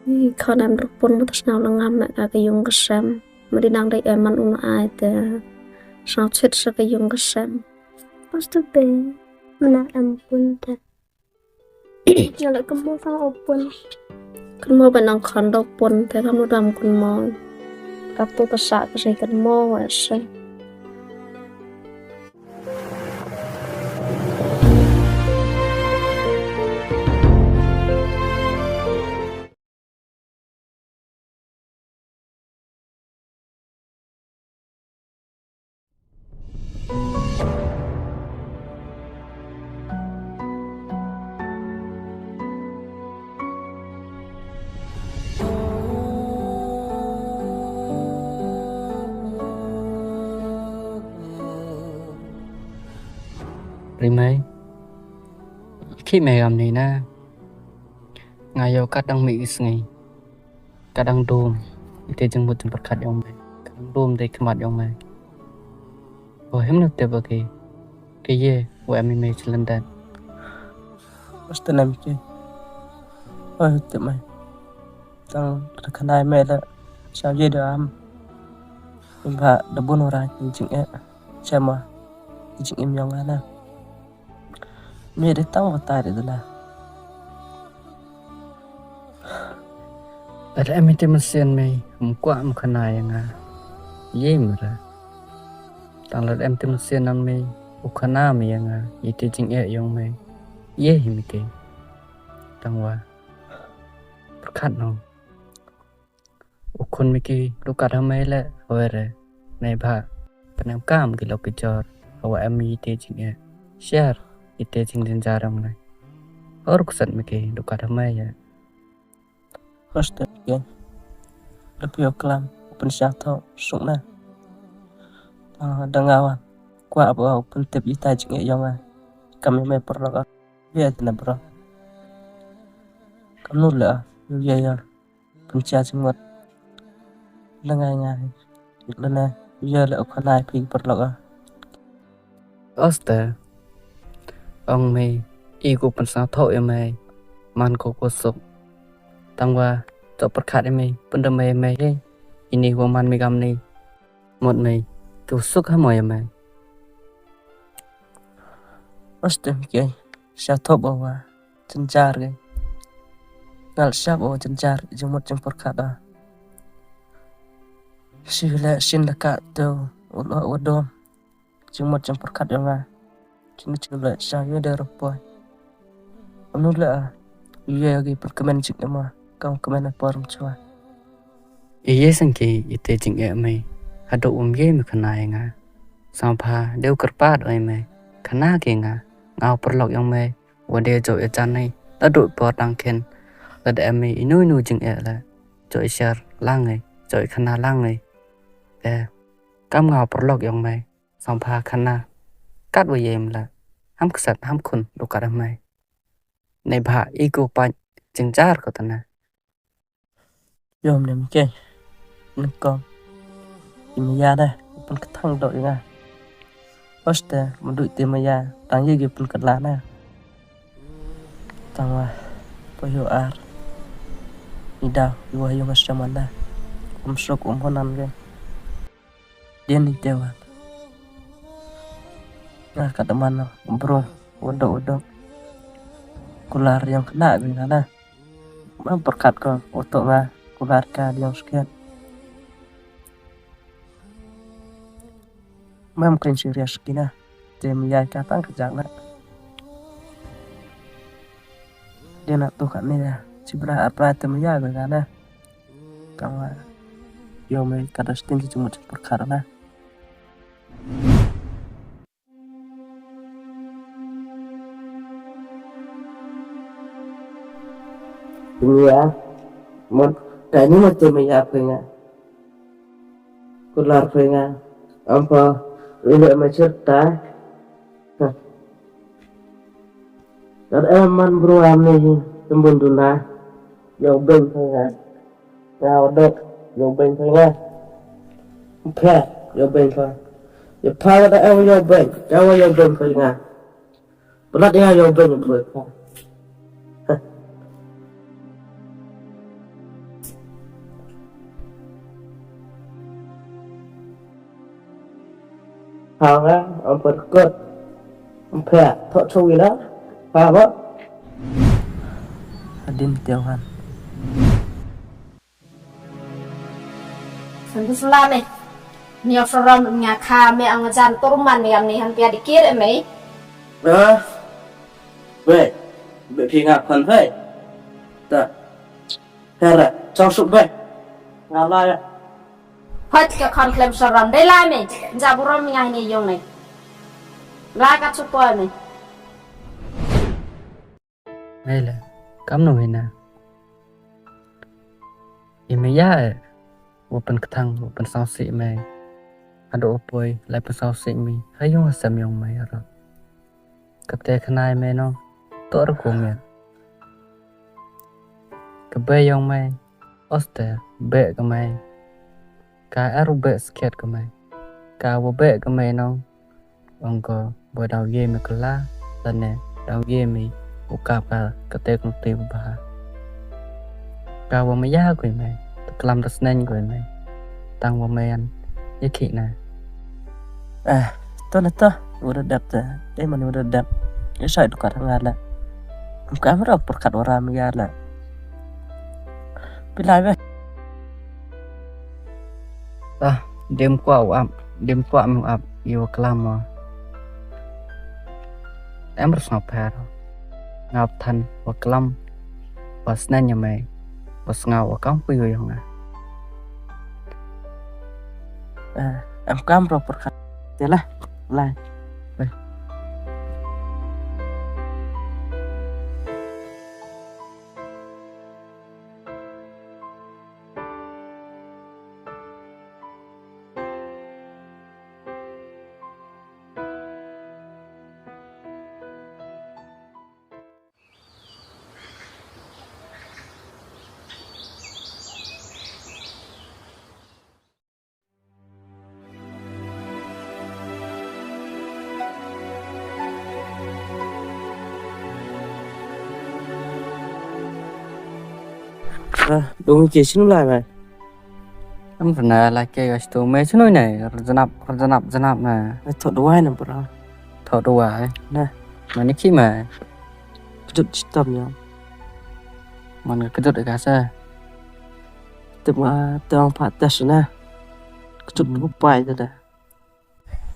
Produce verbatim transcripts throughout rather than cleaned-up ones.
Ni khon em ruh pun mo ta sñiaw la ngam me ka ka yung ka sem. Ma di nang dei em man u na ai te. Sñiaw chit sa ka yung ka sem. Pas tu te. Mana em pun te. Nga le kynmaw tang o pun. Kynmaw ba nang khon do pun te kam dam kynmaw. Ka tu ka sa ka sei kynmaw wa se. Ri mei, khih mei kam ni na. Nga yoh kat dang mih ki sngi. Kat dang dum. Ite jingmut jingpyrkhat yong mei. Kat dang dum de khmat yong mei. O him no tip ki. Ki ye, wa em i mei chi London. Mesti nam ki. O tip mei. Tang da khanai mei da. Sa ye da am. Ba da bun ora jing e. Chama. Jing im yong ana. Mei de tang batai de la. Lada em ite mynsiem mei, um kwah um khana ya nga. Ye mara. Tang lada em ite mynsiem nang mei, u khana mei ya nga, ite jing e yong mei. Ye hi mei te. Tang wa. Pyrkhat no. U khun mei ki du kat ha mei le, hoi re. Nei bha. Pyneng kam ki lok ki jor. Hawa em ite jing e. Share. Ite jing jynjar yong mei. Hor ksat mei ki du kat ha mei ya. Hos te ki. Lepi o klam. Pynsiang tho suk na. Ah, da nga wa. Kwah ba u pyntip ite jing e yong nga. Kam i mei pyrlok. Ye te na bro. Kam nu le. Ye ye. Pynchia jingmut. Lyngai ngai. Lane, ya le u khana phi pyrlok a. Oste. Ong mei, i ko pynsñiawthooh ya mei. Man ko ko suk. Tang wa, to pyrkhat ya mei, pyndam mei mei he. Ini wa man mei kam ni. Mut mei, ko suk ha mo ya mei. Oste, ke. Sñiawthooh ba wa. Jynjar ki. Ngal siap o jynjar, jingmut jingpyrkhat a. Si le sin le ka tu, u lo u dom. Jingmut jingpyrkhat yong nga. Jingmut jingpyrkhat sa ye de rupa. Anu le a. Ye ki pynkmen jing ema, kam kmen a por mchwa. Ye sang ki ite jing e mei. Hadu um ye mei khana ya nga. Sang pha, deu kyrpad oi mei. Khana ki nga. Nga u pyrlok yong mei. Wa de jooh ya jan nei, la dooh por dang khen, la da em mei inu inu jing e le, jooh i share lang ei, jooh i khana lang ei. Te, kam nga u pyrlok yong mei, sang pha khana, kat wa yem le, ham ksat, ham khun, du kat ha mei. Nei bha, i ko pait, jingjar ko tana. Yom nem ke. Nukong. I maya da, pun kthang do i nga. Oste, madu te maya, tang ye ge pun katla na. Tang wa, po yo ar. I da, i wa yo nga shaman da. Um sok, um honan ge. Dien i te wa. Nga kat man, um bro, wadok, wadok. Kular yang kena ge nga na. Mam pyrkhat ko, oto nga, kular ka diang sket. Mam kren serious kina. Te maya ka tang kajak na. Dia na tu kat ni ya. Sibra apa te maya ka na. Tang wa. Yo mei ka da sting ki jumut pyrkhat na. Dunia, mut, tani mut te maya pynga. Kular pynga, ampa, ile ma cerita. Kat em man bru am ni, tembun duna, yo beng pynga. Nga wadok, yo beng pynga. Pha, yo beng pha. Yo pha da em yo beng, ka wa yo beng pynga. Pynat ya yo beng pynga. Ha nga, am perkut. Am pha, thok chawi la. Ha ba? Adim tiaw han. Sandu sula me. Ni offeram nga kha me ang jan turman me am ni han pia dikir me. Ah. Be. Be phi nga phan phai. Ta. Hera, chong suk be. Nga la ya. Hoi ka khon klem soram de lai me. Ja burom nga ni yong ne. Lai ka chu poi me. Mei le, kam no hina. I mei ya e. Wa pynktang, wa pynsawsi mei. Ado wa poi, lai pynsawsi mei. Ha yong ha sem yong mei aro. Kate khnai mei no. Tor ko miat. Ka bei yong mei. Oste, beh ka mei. Ka aru beh sket ka mei. Ka wa beh ka mei no. Ong ko, boi daw ye mei kala, lane daw ye mei u kap ka, kate kong te u bha. Ka wa maya ko mei, ta klam ta sneng ko mei. Tang wa mei an, ye ki na. Eh, to na to, wa da dap ta, te man wa da dap. Ye sai du ka nga la. Am ka am ro por kat wa ra maya la. Pilai be. Ah, dem kwah u ap, dem kwah mu ap, yow klam mo. Em rus ngap her. Ngap than, wa klam, wa snen ya mei, wa sngaw, wa kam pu yow yong nga. Eh, em kam ro por khat. Te lah, lai. Lai. Ah, dong ke sinu lai mai. Am rna la ke gas tu me sinu nai, rjanap, rjanap, janap na. Ai, thok dawai na, bro. Thok dawai. Na. Mani ki mai. Kjut chitom ya. Man ka kjut ka sa. Tip ma tong pa test na. Kjut Hmm. Rupai ta da.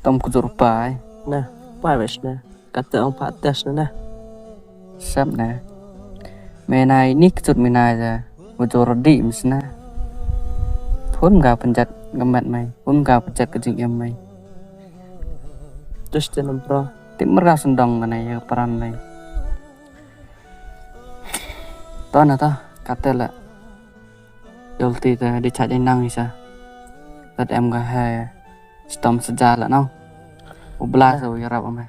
Tom kjut rupai. Na, pai wes na. Kata ong pa test na na. Sap na. Menai ni kjut menai ja. Wa jor di mis na. Phun ga panjat gamat mai. Phun ga panjat ka jingim mai. Test na, bro. Tip mer ga sendong ka na ya paran mai. To na to, kata la. Yol ti ta di chah dei nang isa. Tat em ga hai. Stom seja la no. U bla sa u yarap ame.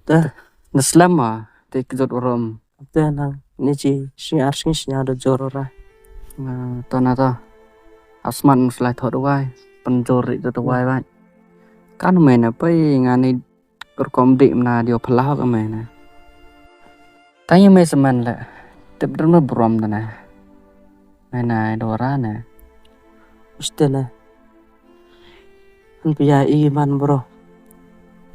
Ta. Na slem ma, te kjut urum. Ta nang, ni chi, sing ar sing sing ada jor ora. Na, to na to. Asmat muslai thok dawai. Penjor ri thok dawai, hmm, bai. Kan me na pai ngani Rukom dik mna dio phalah ka me na. Tang ya me semen le. Tip drum na burom da na. Me na dora na. Uste na. Han pia i man bro.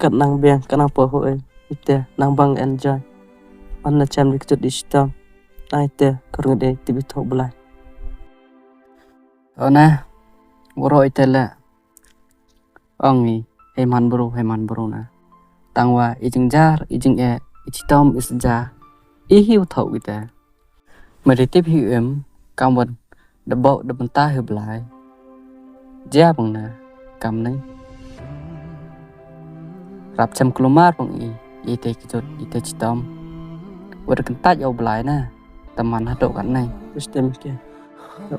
Kat nang biang, kat nang poho e. Ite, nang bang enjoy. Man na cham di kjut di sitam. Ai te, kurngat e, tibi thok belai. O na. Bro ite le. Ong i, hei man bru, hei man bru na. Tang wa, i jingjar, i jingeh, i chitom, i seja, i hi u thok kita. Me da tip hi em, kam wan, da bok, da bynta hi Blai. Jia bang na, kam ni. Rap chem klumar bang i, i te kjut, i te chitom. Wa da kyntait ya u Blai na. Taman hadooh katni. System ke.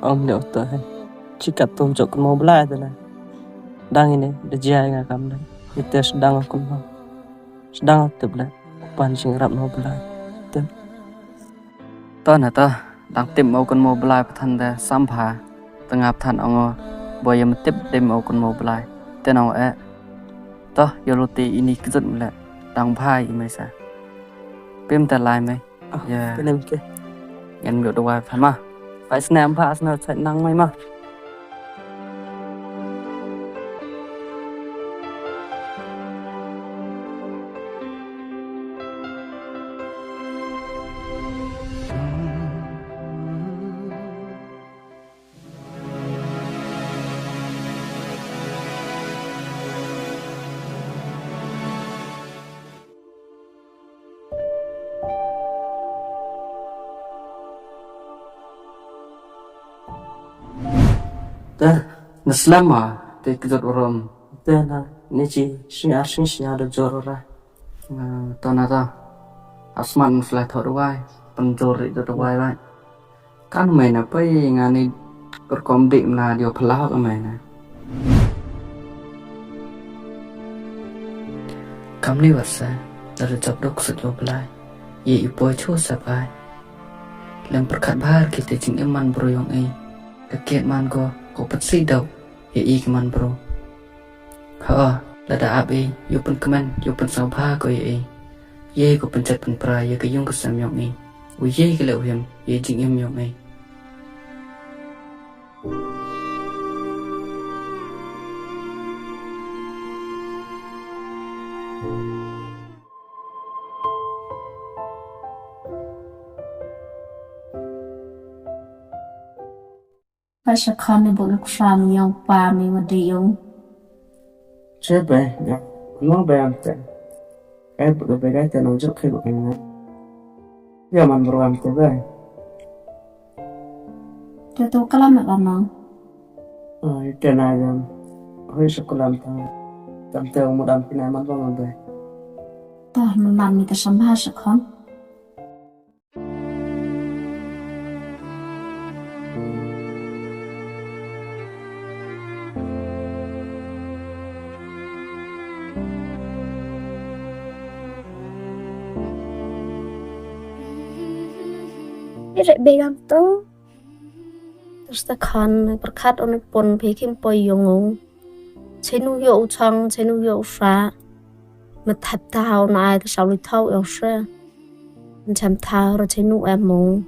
Ong de oto he. Chikat tum chok kynmaw Blai te na. Dang ini, da jia nga kam de. Ite sdang kynmaw. Sdang tip le. Pan jing rap no Blai. Tip. To na to. Dang tip mo kynmaw Blai pathan de sambha. Tengap than ongo. Boy ya tip de mo kynmaw Blai. Te nong e. To, yoluti ini kjut mle. Dang bhai i mesa. Pim te lai me. Ah, ya. Penem ke. Ngan miu dawai pha ma. Pai snem pha snem chai nang mai ma. Eh, na slem ma, te kjut urum. Te na, ni chi, sñiar, sñiar, sñiar da jor ra. Eh, to na to. Asmat nang sla thot wai, pynjor ri da wai wai. Kan mei na pei nga ni, kyrkom dik na dio phalah ka mei na. Kam ni warsa, da da jop dok sut yo Blai. Ye i poi chu sa bai. Lem pyrkhat bha ki te jingim man bru yong i. Ka kiet man ko, ko pat si dau, ye i ki man bru. Ha, lada ap i, yow pynkmen, yow pynsngewbha ko ye i. Ye ko pynchat pynpra, ye ka yung ka sem yong i. U ye ki le u him, ye jingim yong i. Ba sa khon ni bun ku sa mi yong pa mi wa di yong. Che be, ya, no be am te. Ai bu be ga te nong juk ke bu nga. Ya man bru am te be. Te tu kalam na nong. Oh, ite na ya. Hoi sa kalam ta. Tam te mu dam pina man bru am be. Ta man mi ta sam ha sa khon. Ire begam to. Terus ta khan pyrkhat on pon phi kim poi yong ong. Chenu yoh u chang, chenu yoh u sa. Ma thap thau na ai ta sau li thau yoh sa. Chem thau ra chenu em mong.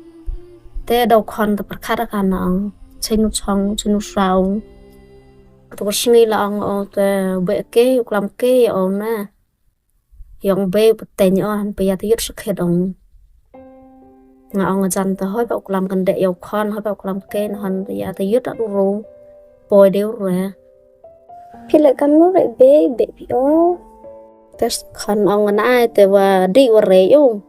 Te dau khon ta pyrkhat ka na ong. Chenu chang, chenu sa ong. Tu ka sngi la ong o te be ke, u klam ke ong na. Yong be u pteng o han pe ya ta yut sakhet ong. Nga ong jan ta hoi ba u klam kan de yow khon, hoi ba u klam ke na han pe ya ta yut at u rong. Poi de u re. Phi le kam nu re be, be phi o. Tes khon ong na ai te wa di wa re o.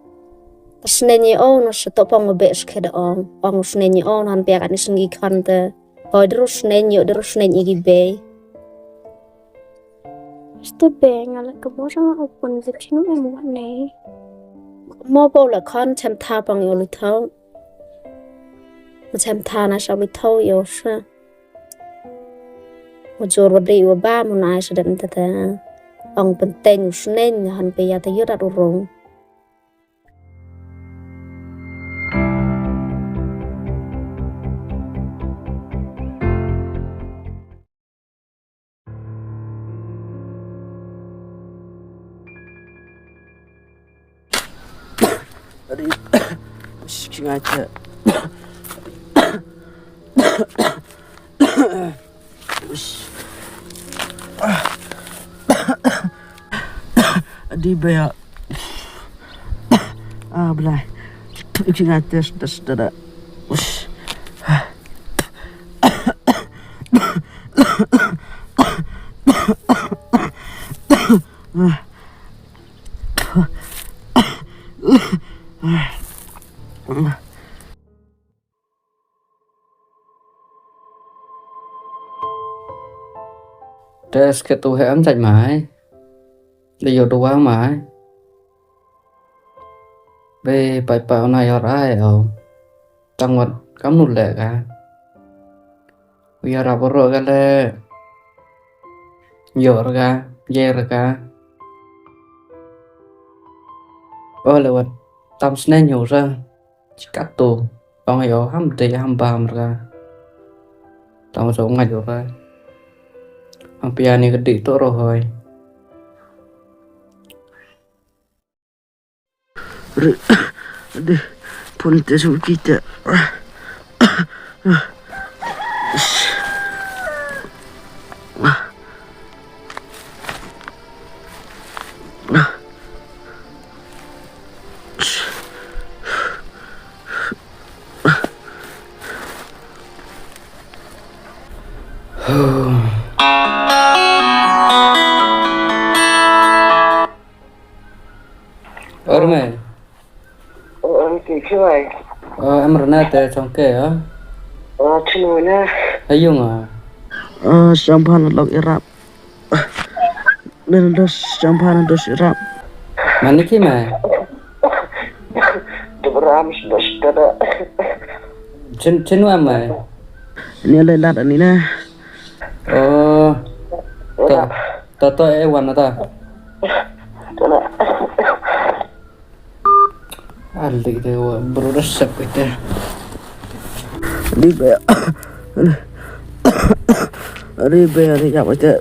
Ta sne ni o na sa to pong be sakhet ong. Ong sne ni o na han pe ya ka ni sngi khon te. Hoi de ru sne ni o de ru sne ni ki be. Stu be nga le ka mo sa nga open zip chinu em wa ne. Mo po le khon chem tha pang yo lu thau. Chem tha na sa lu thau yo sa. Mo jor wa di wa ba mo na ai sa dem ta ta. Ong pynten u sne ni han pe ya ta yut at u rong. Adi, shiki ngacha. Adi baya. Ah, belai. Shiki ngacha, das, das, das, das. Te skhet u he em chait mai. Le yo duwa mai. Be pai pa u na yor ai o. Tang wat kam nu le ka. U ya ra boro ka le. Yor ka, yer ka. O le wat tam sne nyu ra. Chikat tu, tong yo ham te ham bam ra. Tong so ngai yo ra. Ham pia ni ka di to ro hoi. Re, de, pun te su kita. Or me. O, em ki chiwai. O, em rna te chong ke, o. O, chinu na. Ayung, o. Ah, sñiawbha na lok i rap. Nando sñiawbha, nando sñiaw rap. Mani ki me? Debram sñiaw sñiaw da. Chin, chin wa me? Ni le lat ani na. Oh. To, to, to e wan na ta. To na. Ali de wa bro da sep ite. Di be. Ari be, ari ya ite.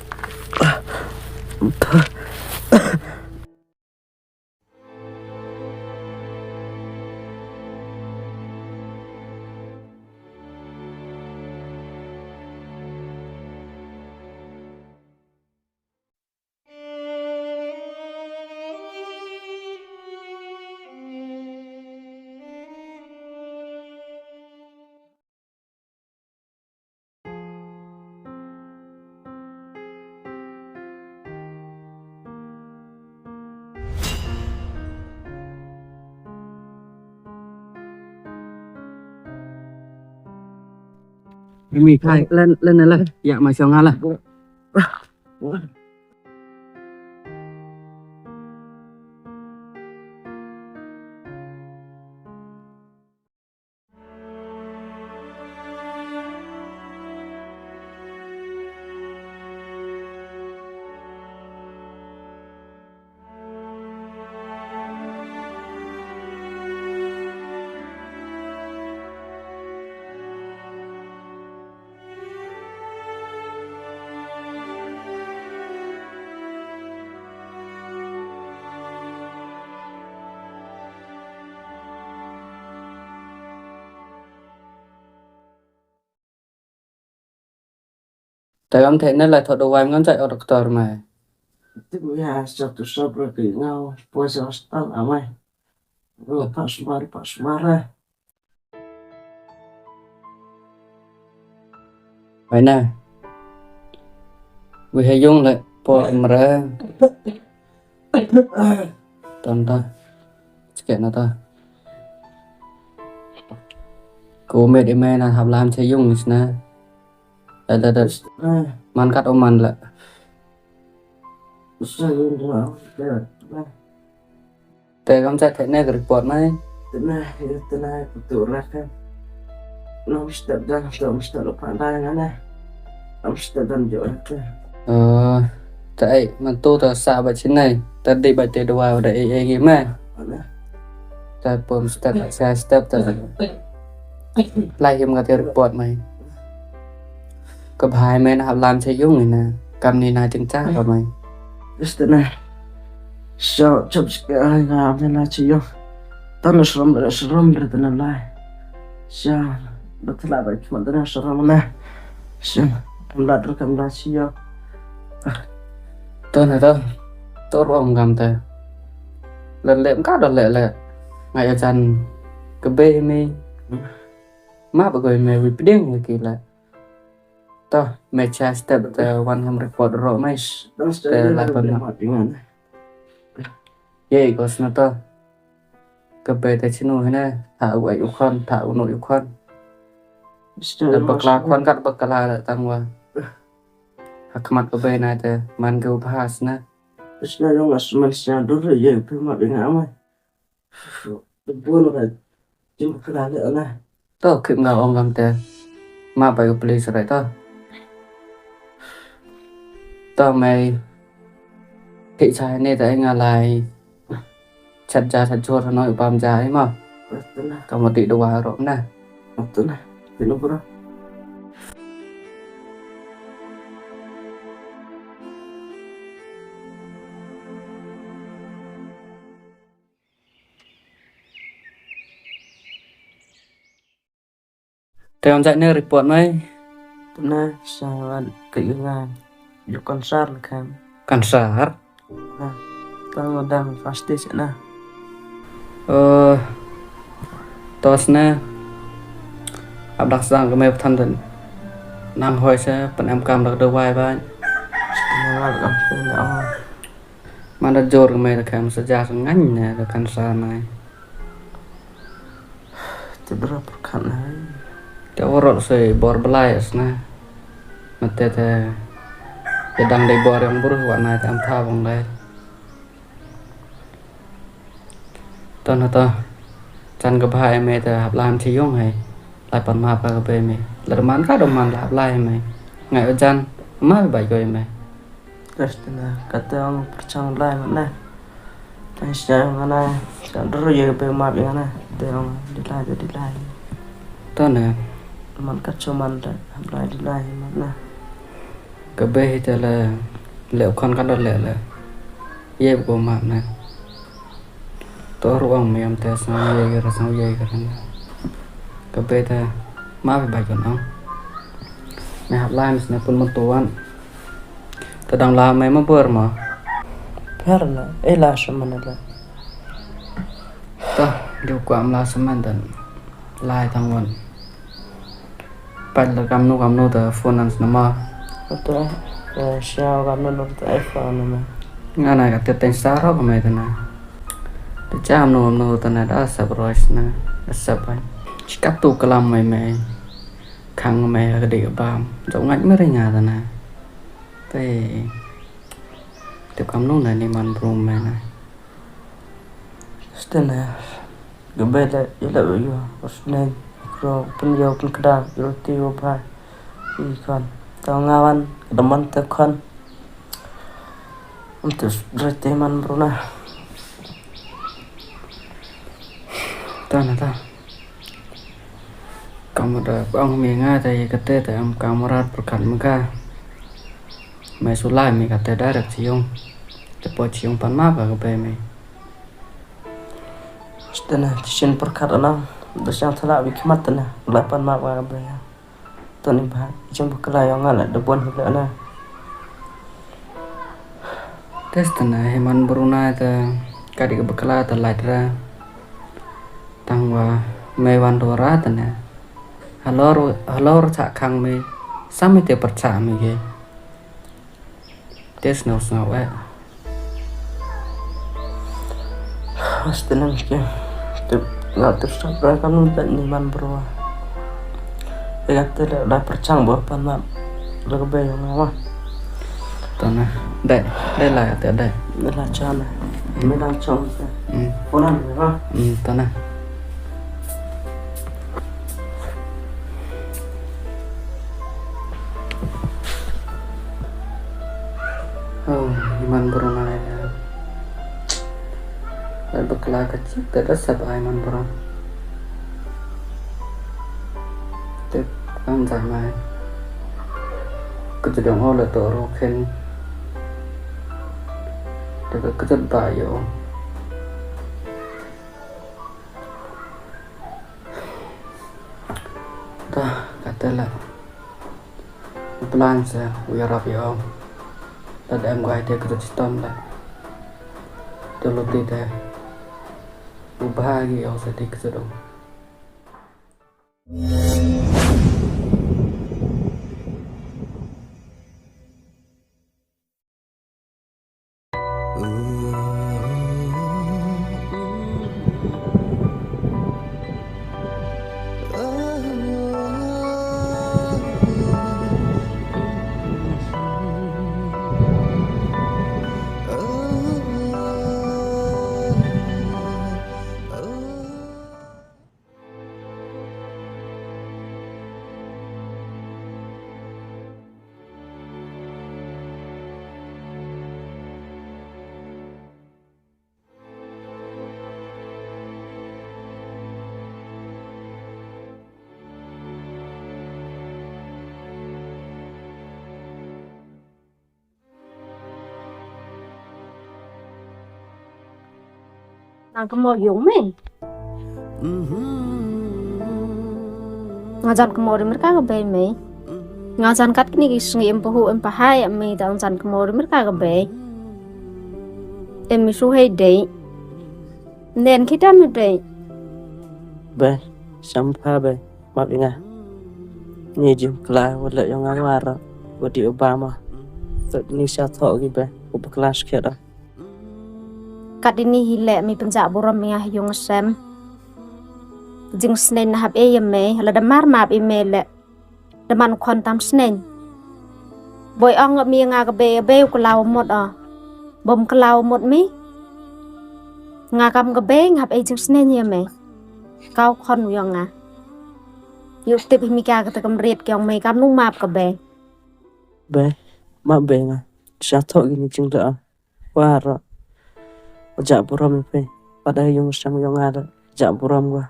Mi khai len, len, len, ya ma song hala. Te kam the ne lai thoh dawai ngam chai o doktor mai. Tip ya, sop tu sop re ki ngau, poi sa hospital amai. Ro, pa sumar, pa sumar re. Mai na. Wi he yung le, por mre. Ton ta. Chike na ta. Ko met i me na hap lam che yung sna. Da, da, da. Man kat o man le. Te kam chai the ne ka report mai. Te ne, te ne, ka tu rak kan. Nom step dan, tu mesti lupa dan ngana. Nom step dan jo rak kan. Oh, te ai, man tu ta sa ba chin nai. Ta di ba te dua da e e gi mai. Ana. Ta pom step, sa step ta. Lai him ka te report mai. Ka bhai me na hap lam che yung ni na. Kam ni na ching cha ka mai. Just na. So, chop ska ai nga me na che yung. Tan srom, srom re tan lai. Sha, ba thla ba chma tan srom na. Sha, kam la dr kam la che yung. To na to. To rong kam ta. Lan le ka do le le. Ngai ya chan ka be me. Ma ba goi me wi pding ki la. To, me cha step te wan ham report ro mai. Te la pan na. Ye, ko sna to. Ka be te chinu hene, tha u ai u khon, tha u no u khon. Te bakla khon kat bakla tang wa. Ha khmat ka be na te, man ka u bhas na. Sna yong as man sna dur ye, pe ma be nga mai. Bun ka jingkhuslai le na. To, kip nga ong kam te. Ma pai ka police rai to. To mai. Kip cha ne ta nga lai. Chat ja chat jor no pam ja ai ma. Tena. Ka mo ti dua ro na. Tena. Tena bro. Te ong jait ne report mai. Te na sa wan ke yu nga yu kansar le kan. Kansar? Na, ta mo dang fast stage na. Eh, tos ne. Ap dak sang ke me pthan den. Nang hoi se pen em kam dak dawai ba. Te na wan kam te na. Man da jor ka me da kam sa ja sa ngan ne da kansar nai. Te bra pyrkhat nai. Te warot se bor belai sna. Mate te, te dang dei bor yong bru wa nai te am tha bong dei. To na to. Chan ka bha em me te hap lai em chi yung hai. Lai pan map ka ka bei me. La man ka do man la hap lai em me. Ngai o jan ma bai ko em me. Terus te na, kata ang perchang lai man na. Tang sia ngana, sa dru ye ka bei map ya ngana. Te ang di lai, te di lai. To na. Man ka chuman da, hap lai di lai man na. Ka bei hi te la, le u khon ka do le le. Ye ko map na. To ruang me am te sang ye ka ra, sang ye ka ra na. Ka bei te, map bai ko na. Me hap lai mis na pun mo to wan. Te dang la me ma bor ma. Pher na, e la sa man la. Ta, diu kwam la sa man dan. Lai tang wan. Pat la kamnu kamnu ta phone nan snama. Oto, eh, siaw kamnu nu ta iPhone nama. Ngana ka te teng saro ka me ta na. Te cham nu kamnu ta na da sab rois na, da sab ai. Chikap tu kalam me me. Khang me ka dik bam. Jauh ngat me ringa ta na. Te. Te kamnu na ni man bru me na. Stene, gabe da ila u yo, usnen, kro, pun yo, pun kda, yo ti yo bha. I kon, ta ngawan, da man te kon. Um te dre te man bru na. Ta na ta. Kam da bang mi nga ta ye kate ta am kamurat perkat mega. Me sulai mi kate direct chiung. Te po chiung pan map ka be mi. Stene, chisien perkat ana, da siang thala wi khmat tene, lai pan map ka be. Toni bha, jeng bakla yong nga la da bon hila na. Tes tene, he man bru na ta, kadi ka bakla ta lai tra. Tang wa, me wan dora tene. Halor, halor cha khang mi, sami te percha mi ge. Te snow snow eh. Hastene ke. Te, la te sa bra kam nun ta ni man bro. Ega te la, la perchang bo pan ma. La ka be yong wa. Tona. Dai, dai la te dai. Dai la chana. Me dang chong te. Hmm. Ponan wa. Hmm, tona. Oh, man bro na ya. Ai bakla ka chik te da sab ai man bro. Te kan za mai. Ka jadong o la to ro khen. Te ka jat ba yo. Ta, kate la. Plan sa, u yarap ya o. Ta dem gai te kata chitom la. Te lo ti te. U bha gi o sa ti kata dong. Nang kamo yung me. Nga jan kamo ri mer ka ka bei me. Nga jan kat kini ki sngi em pahu em pahai em me, ta jan kamo ri mer ka ka bei. Em mi su hei dei. Nen kita me dei. Be, sampha be. Map i nga. Ni jingkla, wa le yong nga wara, wa di Obama. Tot ni sa tho gi be, u bakla skhet a. Kat ini hi le mi pynjah burom i nga ha yung sem. Jingsneng na hap e ya me, la da mar map i me le. Da man khon tam sneng. Boi ong mi nga ka bei, bei u kylla u mut o. Bom kylla u mut mi. Nga kam ka bei, nga hap e jingsneng ya me. Ka u khon u yong nga. Yow tip hi mi ka ka ta kam riet ki yong me, kam nu map ka bei. Bei, map bei nga. Sha thok ini jingda. Wa ro. Wa ja burom i phi. Wa da yung sang yong nga da. Ja burom wa.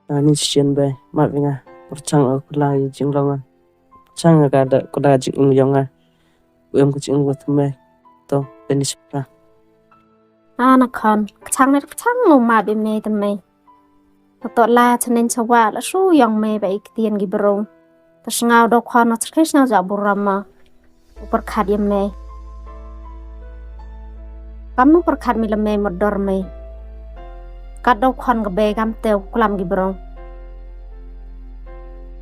Ani sien bei, map i nga. Pyrchang o kula i jinglong nga. Chang nga ka da kula jing yong nga. Em ka jing wa thymme. To, peni sipra. Ana khon, kchang ne kchang u map i me thymme. Ka to la chaneng chawa la su yong me ba i ktien ki bro. Ta sngaw do khon na chke sngaw ja burom ma. U pyrkhat ya me. Kam nu pyrkhat mi la me mot dor me. Kat do khon ka bei kam te u klam ki bro.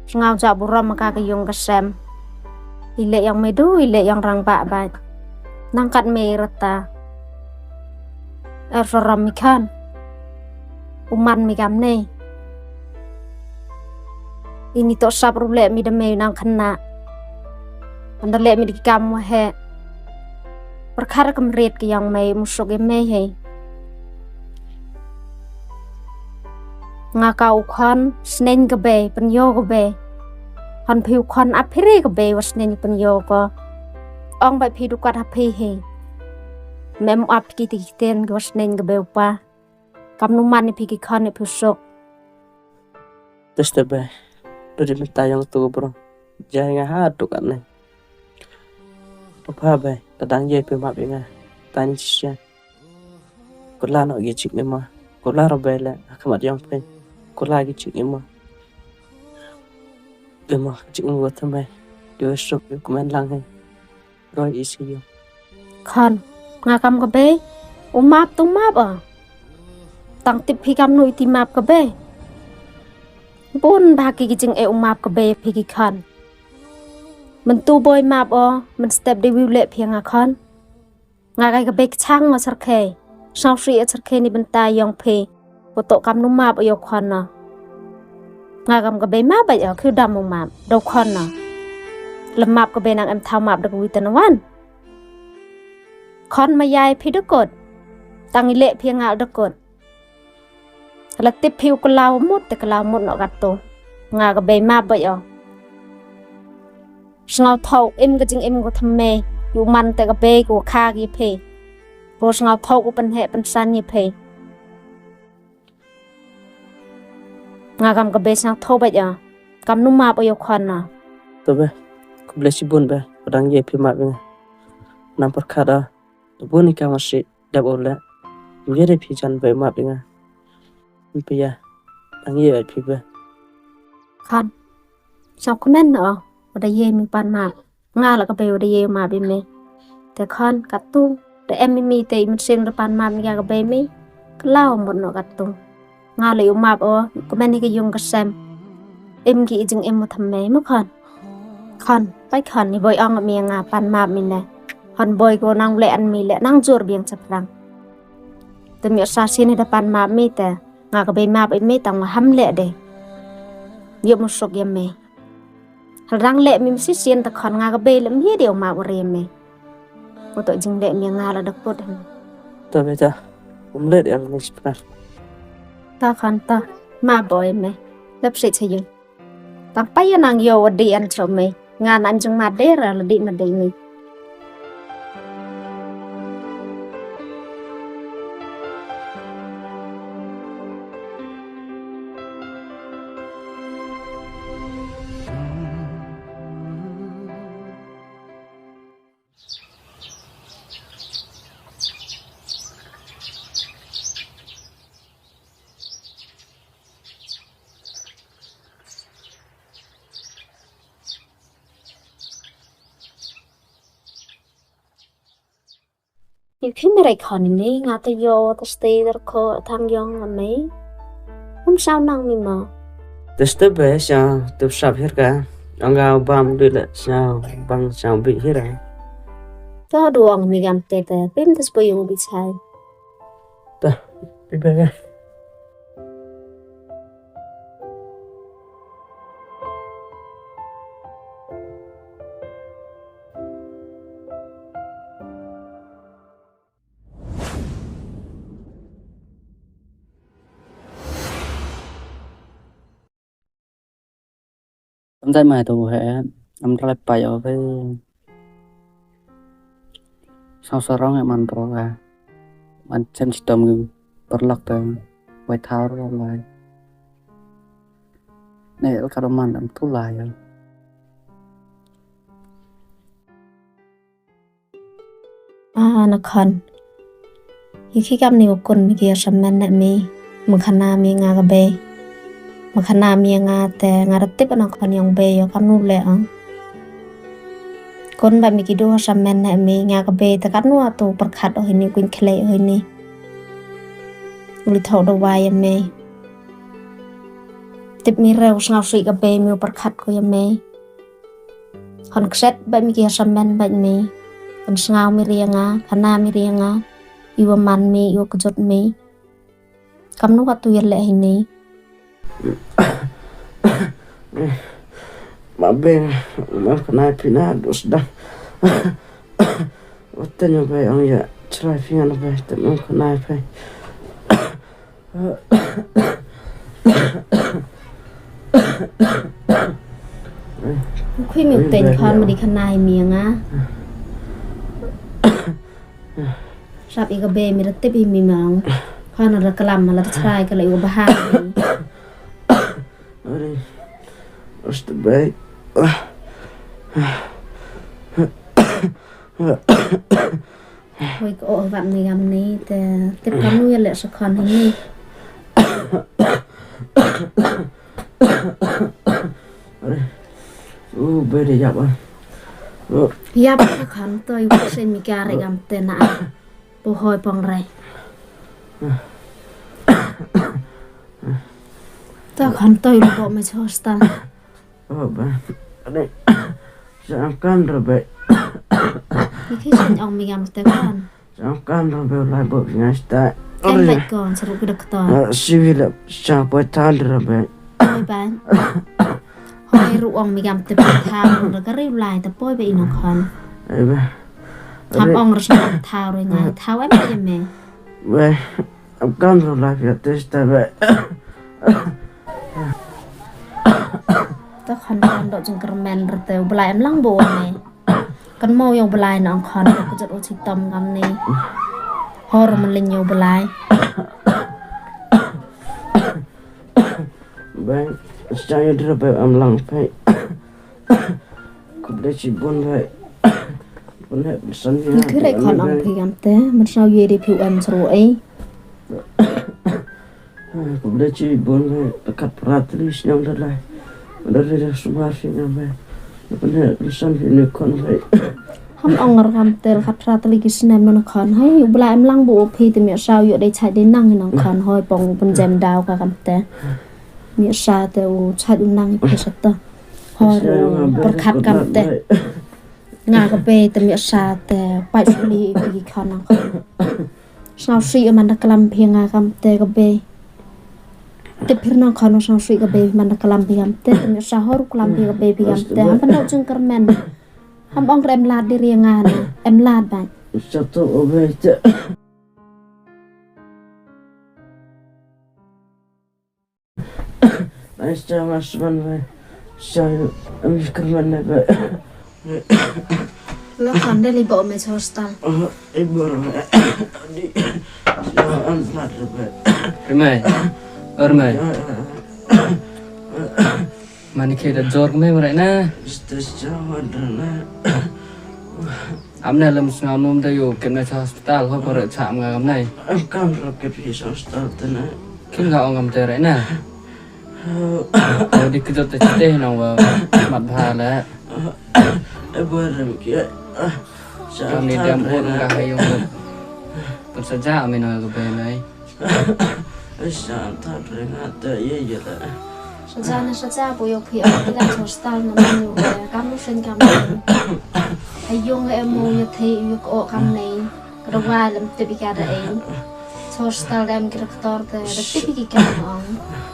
Sngaw ja burom ma ka ka yung ka sem. I le yong me du, i le yong rang ba ba. Nang kat me i rata. Er sorom mi khon. U man mi kam ne. Ini to sap ru le mi da me nang khana. Anda le mi di kam wa he. Pyrkhat kam riet ki yong me, musuk ya me he. Nga ka u khon, sneng ka bei, pynyo ka bei. Hon phi u khon ap phi re ka bei, wa sneng pynyo ko. Ong bai phi du kat ha phi he. Mem ap ki ti ki ten, wa sneng ka bei u pa. Kam nu man ni phi ki khon ni phi u suk. Test be. Du di mynta yong tu bro. Jai nga ha tu kat ne. Papa be, ta dang ye phi map i nga. Tani shisha. Kula no ye chik ni ma. Kula ro be le, ha khmat yong phi. Kula ye chik ni ma. Be ma, chik ni wa thymme. Yo suk, yo kmen lang he. Roi i si yo. Khon, nga kam ka bei, u map tu map o. Tang tip phi kam nu i ti map ka bei. Bun ba ki ki jing e u map ka bei phi ki khon. Myntu boi map o, mynstep de wiu le phi nga khon. Nga kai ka bei kchang o sarkhe. Sngaw sri o sarkhe ni bynta yong phi. Ko to kam nu map o yow khon na. Nga kam ka bei map bait o, khiu dam u map, daw khon na. La map ka bei nang em thaw map da ka wi ta na wan. Khon ma yai phi da kot. Tang i le phi nga da kot. La tip phi u kylla u mut, te kylla u mut no kat tu. Nga ka bei map bait o. Sngaw thaw im ka jingim ko thymme, yu man te ka bei ko kha ki phi. Ko sngaw thaw ko pynheh pynsan ki phi. Nga kam ka bei sngaw thaw bait ya. Kam nu map o yow khon na. To be, khublei chibun be, wa dang ye phi map i nga. Nang pyrkhat a, to bun i ka masi, dep o le. Ye de phi jan bei map i nga. Phi ya, dang ye phi be. Khon. Sngaw kmen o, wa da ye mi pan map. Nga la ka bei wa da ye map i me. Te khon, kat tu, da em i mi te i mynsiem da pan map mi ka ka bei mi. Kylla u mut no kat tu. Nga le u map o, kmen hi ka yung ka sem. Im ki i jingim wa thymme, mo khon. Khon, pai khon, ni boi ong mi nga pan map mi ne. Khon boi ko nang le an mi le, nang jur biang chaprang. Te mi o sa sien hi da pan map mi te. Nga ka bei map i me tang wa ham le de. Yow musuk ya me. Hal dang le mi masi sien ta khon nga ka bei le mi de u map u re me. Ko to jing le mi nga la da kot hem. Ta be ta. Um le de al ni sipna. Ta khon ta. Map boi me. Lep se che yung. Tang pa ya nang yow wa di an cho me. Nga nan jing ma de ra la di ma de me. Ni phi me rai khon ni nga ta yo ta stay der ko thang yong me. Um sao nang mi ma. Te step be sa tu sap hir ka. Anga bam du le sa bang sa bi hir a. To duang mi gam te te pim te spo yung bi chai. Ta, pi be ga. Kam jait mai tu he, am trai pai o phi. Sau sarong e man pro ka. Man chen chitom ngi parlok te. Wai thau ro lai. Ne el ka man am tu lai ya. A, na khon. Yow khih kamni wa kun mi ki ya samen ne mi. Ma khana mi nga ka bei. Ma khana mi nga te nga da tip na khon yong bei yow kamnu le ong. Kun ba mi ki du ha samen ne mi nga ka bei te katnu atu pyrkhat o hini, kuin khlei o hini. Uli thok da wai ya mi. Tip mi re u sngaw sih ka bei mi u pyrkhat ko ya mi. Hon kset bait mi ki ha samen bait mi. Hon sngaw mi ri ya nga, khana mi ri ya nga. Iwa man mi, iwa kjut mi. Kamnu katu ya leh hini. Ma beng, ma khana phi na dus da. Watan ya bai ong ya, chrai phi nga na bai, te ma khana phi. Khui mi u teng khon ma di khana hi mi nga. Sap i ka bei mi da tip hi mi mang. Khon ra klam la chrai ka la i wa baha. Ari. Oste bai. Hoi ko o wat ni gam ni te tip kamnu ya le sa khon hi ni. U beri yap ah. Yap sa khon toi wa se mi kare gam te na. Pu hoi pong rai. Ta khon toi lu ko me hostel. Oh, ba. Ade. Sa kam ra be. Ni ki san ong mi gam te kan. Sa kam ra be lai bo ngai sta. Kan lai kon sa ru ki doktor. Civil sa po tan ra be. Oi ban. Hoi ru ong mi gam te thau ra ka riu lai ta poi be ino khon. Ai ba. Tham ong ra sa thau re ngai thau em em me. Be. Am kam ru lai pia te sta be. Ta khon kan do jingkyrmen rte u Blai em lang bo ne. Kan mo yow Blai na ong khon ko jot u chitom kam ne. Hor man lin yow Blai. Bang, sa yow dra be am lang pe. Khublei chibun bhai. Bun he san ya. Ni kire khon ong phi gam te, man sa ye de phi em sro e. Khublei chibun bhai, takat pratli snyong da lai. Da ri da sumar phi gam bhai. Bun he san phi ni khon bhai. Ham ong ngar gam te, takat pratli ki snem na khon. Hai, u Blai em lang bo phi te mi sa yow de chai de nang nang khon hoi pong pun jem daw ka gam te. Mi sa te u chai u nang phi sa ta. Hor pyrkhat kam te. Nga ka bei te mi sa te pai suli i pi ki khon nang khon. Sngaw sui man da klam phi nga kam te ka bei. Te phir nang khon sngaw sui ka bei man da klam phi kam te, te mi sa hor klam phi ka bei phi kam te. Ham pan dau jingkyrmen. Ham ong re em lad di ri nga na. Em lad ba. Sa to o bei te. Ai, sa mas man, sa, am, kyrmen na ba. Lo khon de li bo me hostel. Oh, i bor. Di. Sa, am, plat ba. Remai. Remai. Mani ke da jor me mare na. Sta sa wan na. Am ne lem sngaw num da yow kem na cha hospital ho pare cha am nga kam nai. Am kam ro ke phi sa hospital te na. Kim nga ong am te re na. Di kjot te chite na wa mat bha le. E bo rem ki. Kam ni dam o nga ha yung. Pun sa ja mi na ga be nai. Sa ta re nga te ye ye le. Sa ja na sa ja bo yow phi a ka hospital na mo yow kam sen kam. Ayung e mo ye the yow ko kam nei. Ka da wa lem tip i ka da ei. Hostel da em ki doktor te da tip i ki kam ong.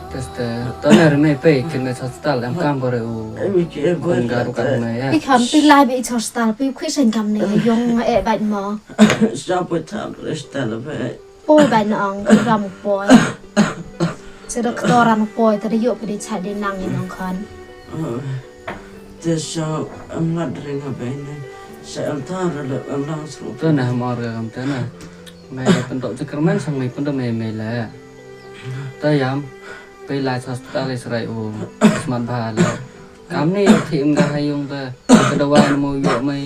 Tes te, to na re me pe, kin me hostel em kam bore u. Em ki e bore. Kun garu kam me ya. I kam pi lai bi hostel, pi khui sen kam ne, yong e bait mo. Sa po tham hostel be. Poi bait na ong, ki ram poi. Se doktor an poi, te da yow pi di chai di nang i nong khon. Oh. Te so em lad ring ha bei ne. Sa em thar le em lang sru. Te na mor ka kam te na. Me pyntok te kerman sang me pyntok me me le. Te yam. Pe lai hospital Israel u. Smat bha le. Kam ni thi em ka ha yung te. Ka dawai mo yo me.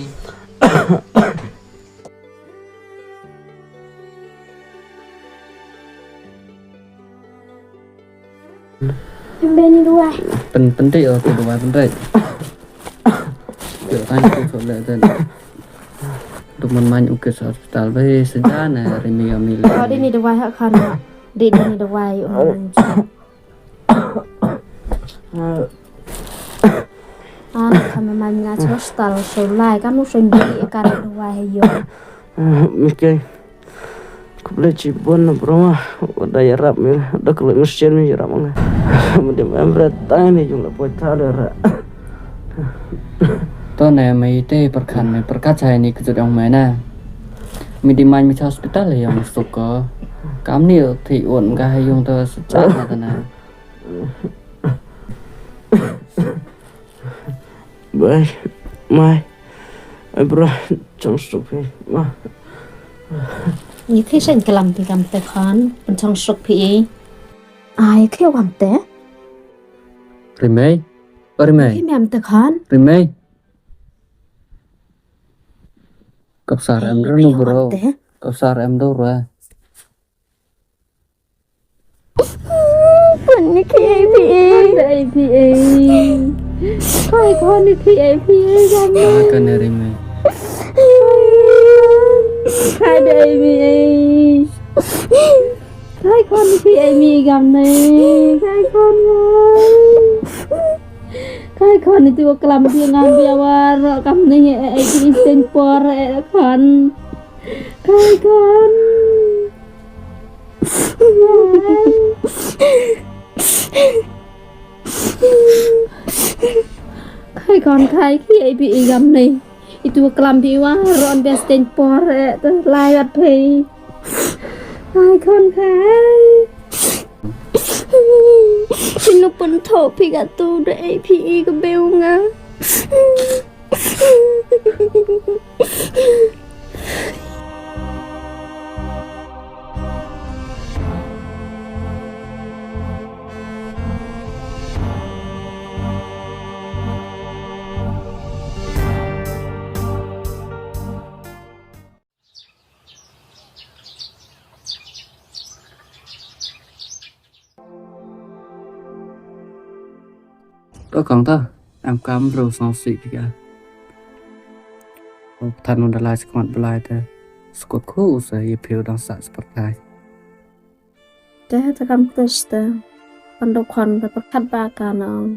Em beni dawai. Pen, pen ti o, tu dawai pen ti. Yo, tang tu so le ten. Tu man man u ke hospital be seja na rimi ami le. Ko di ni dawai ha khan. Di, di ni dawai u. An kha ma man nga hospital so lai kam u so ndi ka dawai ha yo. Mike. Kuble chi bon na broma. Wada yarap mi. Da kulo ngerchen mi yarap nga. Mudi em bre tang ni yung la poi tha le ra. To ne me te perkhan me perkat sa ni kejut yong me na. Mi di man mi cha hospital yong suk ko. Kam ni thi un ka ha yung to sa cha na ta na. Bai, mai. Ai bro, chong suk phi. Ma. Ni thi sen kalam ti kam te khan, pen chong suk phi. Ai, khi wam te? Rimei. Rimei. Khi mi am te khan? Rimei. Kap sar em ro bro. Kap sar em do ra. Khon ni khi ai phi. Khon ni khi ai phi. Khon ni khi ai phi. Khon ni khi ai phi. Khon ni khi ai phi. Khon ni khi ai phi. Khai khon phi ai mi gam nei. Khai khon ngai. Khai khon ni tu klam phi ngam phi awar kam nei ai phi isten por ai khon. Khai khon. Khai khon khai khi ai phi i gam nei. Itu klam phi wa ron best ten por e te lai wat phi. Ai khon khai. Sinu pun tho phi ka tu de ai phi i ka beu nga. To kong to, em kam bro song si pika. Ok, than unda lai skmat blai te. Skot khu sa ye phiu dang sa sport thai. Te, te kam tes te. Pan do khon te pyrkhat ba ka nong.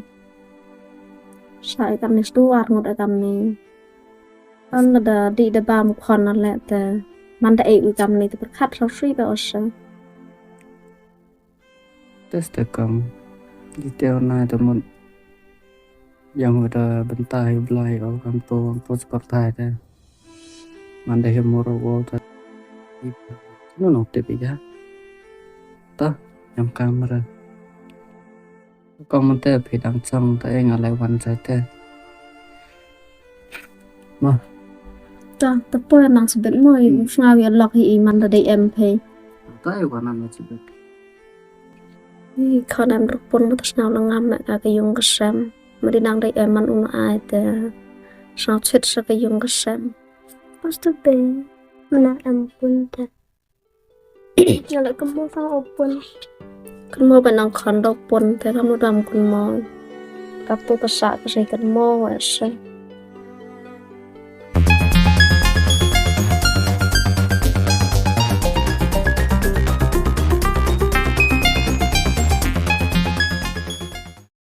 Sa e kam ni stu ar ngut e kam ni. Pan da di da bam khon na le te. Man da e u kam ni te pyrkhat sa sui ba osa. Tes te kam. Di te na te mut. Yang wada bynta hi blai o kam to, kam to sport thai te. Man da hi moro wo ta. No, no, tip ija. Ta, em kam ra. Kong man te phi dang chong ta e nga lai wan sa te. Ma. Ta, ta poi nang sibet mo, i sngaw ya lok hi i man da dei em phi. Ta e wan nang sibet. I khon em ruk pun ma ta sngaw la ngam na ka ka yung ka sem. Ma di nang dei em man un ai te. Sngaw chit sa ka yung ka sem. Pas tu be. Mana em pun te. Nga la kynmaw sang o pun. Kynmaw ba nang khon do pun te kam u dam kynmaw. Ka pu ka sa ka sei kynmaw wa se.